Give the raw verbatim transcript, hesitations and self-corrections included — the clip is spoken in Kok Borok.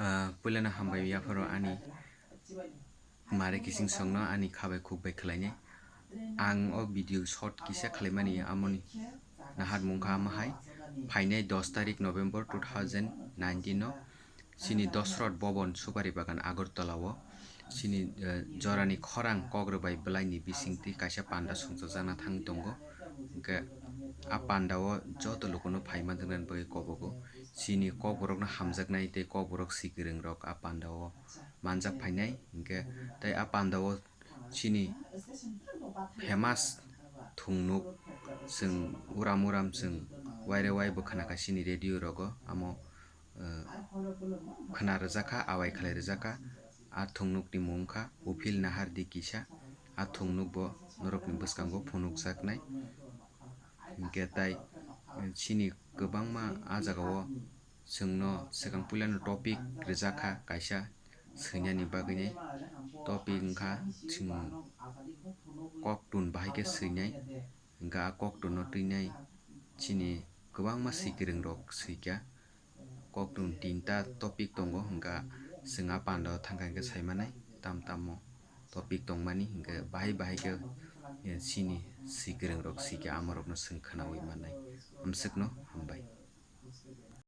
Ah, puilano hambai yapharo ani mare kising songno ani khabai khukbai khlainai. Ang o video short kisa khlaimani amoni nahat mungkha amahai phainai dos tarik November two thousand nineteen o chini Dosrot Bobon Supari Bagan Agartala o chini, eh, jorani khorang kok rwbai bwlaini bisingtwi kaisa panda songchajakna thang tongo. Hwnkhe a panda o joto lukuno phai manjaknani bagwi kobogo. Chini kokborokno hamjaknai tei kokborok sikirwngrok a panda o manjak phainai. Hwnkhe tei a panda o chini famous thungnuk chwng uram uram chwng waire wai bo khna kha chini radio rogo. Amo, eh, khna rwjak kha, awai khlai rwjak kha. A thungnukni mung wngkha Uphil Nahardi kisa. A thungnuk bo norokni bwskango phunukjaknai. Hwnkhe tai, eh, chini kwbangma a jagao chwngno swkang puilano topic rwjak kha kaisa swinani bagwinai. Topic wngkha chwng koktun bahai khe swinai. Hwnkhe a koktun no twinai chini kwbangma sikirwngrok swikha. Koktun tinta topic tongo, hwnkha chwng a panda o thangkha hwnkhe saimanai tam tamo topic tongmani, hwnkhe bahai bahai khe, eh, chini sikirwngrok swikha amorokno chwng khwnaui mannai. Hamswkno hambai.